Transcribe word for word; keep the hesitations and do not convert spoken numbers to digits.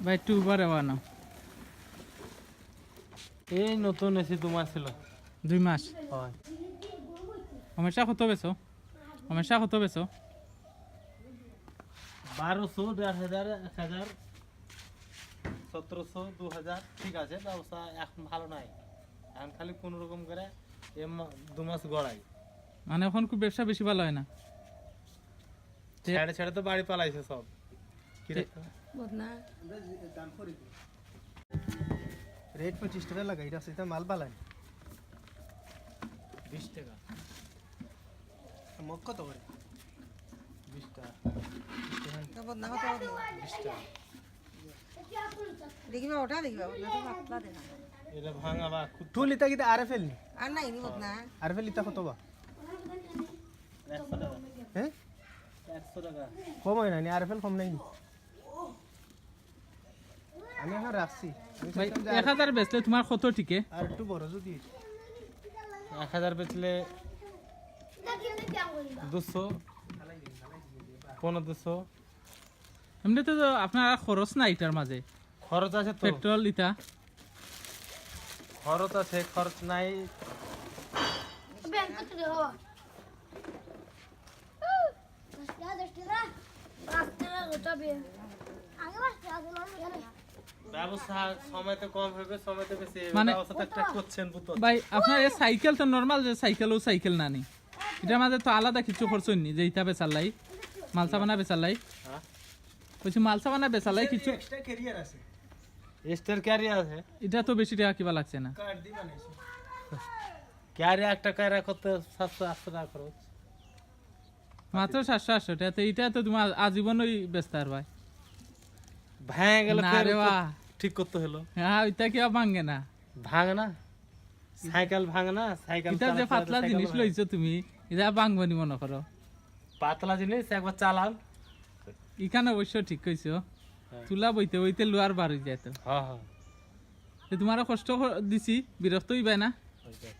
ভাই, একটু উবারে আনো। এই নতুন এসি তোমার ছিল। দুই মাস। হয়। হমেশা কত বেচো? হমেশা কত বেচো? বারোশো, দেড় হাজার, এক হাজার, সতেরোশো, দু হাজার, ঠিক আছে, ব্যবসা এখন ভালো নাই। এখন খালি কোনো রকম করে এ মা-, দু মাস গড়াই। মানে, এখন খুব ব্যবসা বেশি ভালো হয় না। তে- ছেড়ে ছেড়ে তো বাড়ি পালাইছে সব। কি তে- রে? বদনা। রেট পঁচিশ টাকা লাগাই, এটা আছে, এটা মাল বালায়। বিশ টাকা। মগ কত করে? বিশ টাকা। বিশ টাকা। তো বদনা কত করে? বিশ টাকা। দেখিবা ওটা, দেখিবা, ওটা তো পাতলা দেখা যায়। এটা ভাঙা বা খুব তুল ইতা কিতা আরএফএল নি? আর নাই নি বদনা। আরএফএল ইতা কত বা? একশো টাকা। হ্যাঁ? একশো টাকা। কম হয় না নি? আরএফএল কম নাই নি? আমি এখন রাখছি। আমি ভাই, চাইতাম যে এক হাজার বেচলে তোমার কত টিকে? আর একটু বড় যদি হইতো। এক হাজার বেচলে দুশো, পনেরো দুশো। এমনিতে তো আপনার আর খরচ নাই এটার মাঝে। খরচ আছে তো। পেট্রোল ইতা। খরচ আছে, খরচ নাই। ব্যাংক কত রে বাবা? দশ টাকা, দশ টাকা। পাঁচ টাকা গোটা বিয়ে। আগে পাঁচ টাকা দিলাম, জানো? ব্যবসা সময় তো কম হবে, সময় তো বেশি হবে। মানে ব্যবসা তো একটা করছেন, বুঝতে ভাই, আপনার এই সাইকেল তো নরমাল যে সাইকেল, ও সাইকেল না নি? এটার মাঝে তো আলাদা কিছু খরচ হয়নি যে ইতা বেচালাই, মালসাবানা বেচালাই। হ্যাঁ। কইছি মালসাবানা বেচালাই কিছু। এক্সট্রা ক্যারিয়ার আছে। এক্সট্রা ক্যারিয়ার আছে। এটা তো বেশি টাকা কিবা লাগছে না। কার্ড দি বানাইছে। ক্যারিয়ার একটা ক্যারিয়ার করতে সাতশো আটশো টাকা খরচ। মাত্র সাতশো আটশো টাকা, তো এটা তো তোমার আজীবনই বেচতে পারবায়। ভাঙে গেলে না ফের রে তো বা। ঠিক করতে হলো। হ্যাঁ, ওইটা কি আর ভাঙে না? ভাঙে না? সাইকেল ভাঙে না? সাইকেল এটা যে চালাতে পাতলা চালাতে সাইকেল জিনিস ভাঙে। লইছো তুমি, এটা ভাঙবো নি মনে করো? পাতলা জিনিস একবার চালান। এখানে অবশ্য ঠিক কইছো। হ্যাঁ। তুলা বইতে বইতে লোয়ার বার হয়ে যায় তো। হ্যাঁ, হ্যাঁ। তো তোমারও কষ্ট ক-, দিছি, বিরক্ত হইবায় না? হয়ে যায়।